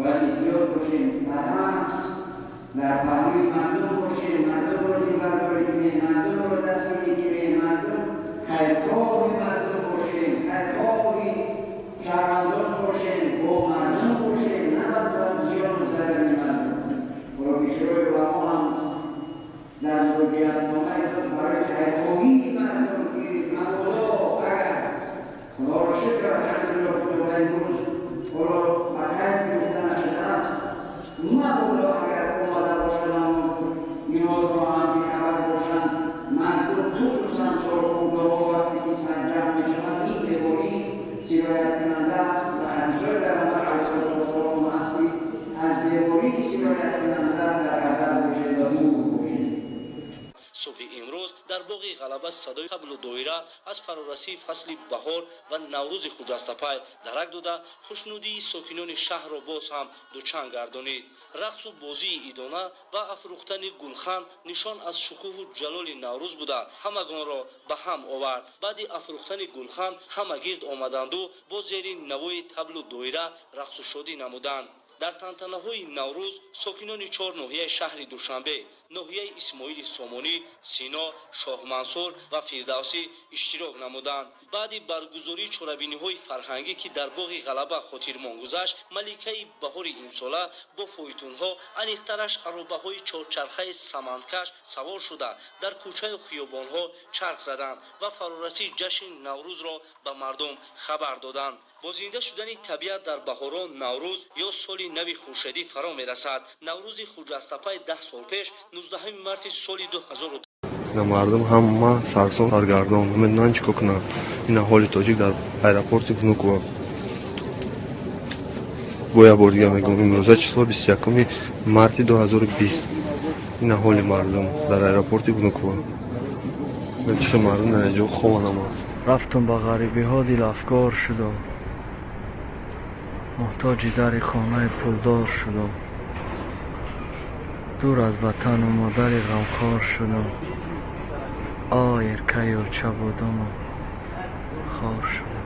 Бояд эҳтиёт бошем, баръакс дар паҳлӯи мардум бошем, мардумро дилбардорӣ кунем, мардумро дастгирӣ кунем, мардум хайрхоҳи мардум бошем, хайрхоҳи шаҳрвандон бошем, бо мардум бошем, на ба зиёну зарари мардум. Ҳоло ки Шӯрои уламо ҳам дар муроҷиатномаи худ барои хайрхоҳии мардум, ки мабодо агар, Худоро шукр, алҳамдулиллоҳ, то ба имрӯз ҳоло ба қайд гирифта нашудааст, мабодо агар омада бошадам, ниҳодҳо ҳам бехабар бошанд, мардум, хусусан солхӯрдаҳо, вақте ки сарҷамъ мешаванд, ин беморӣ сирояткунанда аст ва ҳадисҳои Пайғамбар алайҳиссалоту вассалом аст, ки аз бемории сирояткунанда дар ҳазар бошед ва дур бошед. Субҳи имрӯз дар боғи Ғалаба садои таблу доира аз фарорасии фасли баҳор ва Наврӯзи хуҷастапай дарак дода, хушнудии сокинони шаҳрро боз ҳам дучанд гардонид. Рақсу бозии идона ва афрӯхтани гулхан нишон аз шукӯҳу ҷалоли Наврӯз буда, ҳамагонро ба ҳам овард. Баъди афрӯхтани гулхан ҳама гирд омаданду бо зери навои таблу доира рақсу шодӣ намуданд. Дар тантанаҳои Наврӯз сокинони чор ноҳияи шаҳри Душанбе: ноҳияи Исмоили Сомонӣ, Сино, Шоҳмансур ва Фирдавсӣ иштирок намуданд. Баъди баргузории чорабиниҳои фарҳангӣ, ки дар боғи Ғалаба хотирмон гузашт, маликаи баҳори имсола бо фойтунҳо, аниқтараш аробаҳои чорчархаи саманкаш савор шуда, дар кӯчаю хиёбонҳо чарх заданд ва фарорасии ҷашни Наврӯзро ба мардум хабар доданд. Бо зинда шудани табиат дар баҳорон Наврӯз ё соли нави хуршедӣ фаро мерасад. Наврӯзи хуҷастапай 10 сол пеш, 19 марти соли 2000 Ина мардум ҳама сарсон, саргардон, намедонанд чӣ кор кунанд. Ина ҳоли тоҷик дар аэропорти Внуково. Бо як бор дига мегӯм, имрӯза число 21 марти 2020. Ина ҳоли мардум дар аэропорти Внуково. Чӣ хел мардум дар ҷо хобанд ама. Рафтум ба ғарибиҳо, дилафгор шудум, муҳтоҷи дари хонаи пулдор шудум, дур аз ватану модари ғамхор шудум. Ой, эркаю оча будуму хор шудум.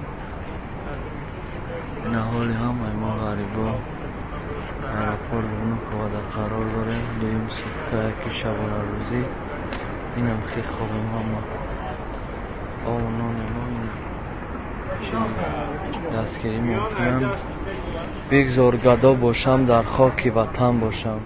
Ина ҳоли ҳамаи мо ғарибо. Аэропорт Внуково қарор дорем, дуюм сутка, яки шабонарӯзӣ. Инам хел хобем ҳама. Обу нони мо ина. Дастгирӣ мекунанд. Бигзор гадо бошам, дар хоки ватан бошам.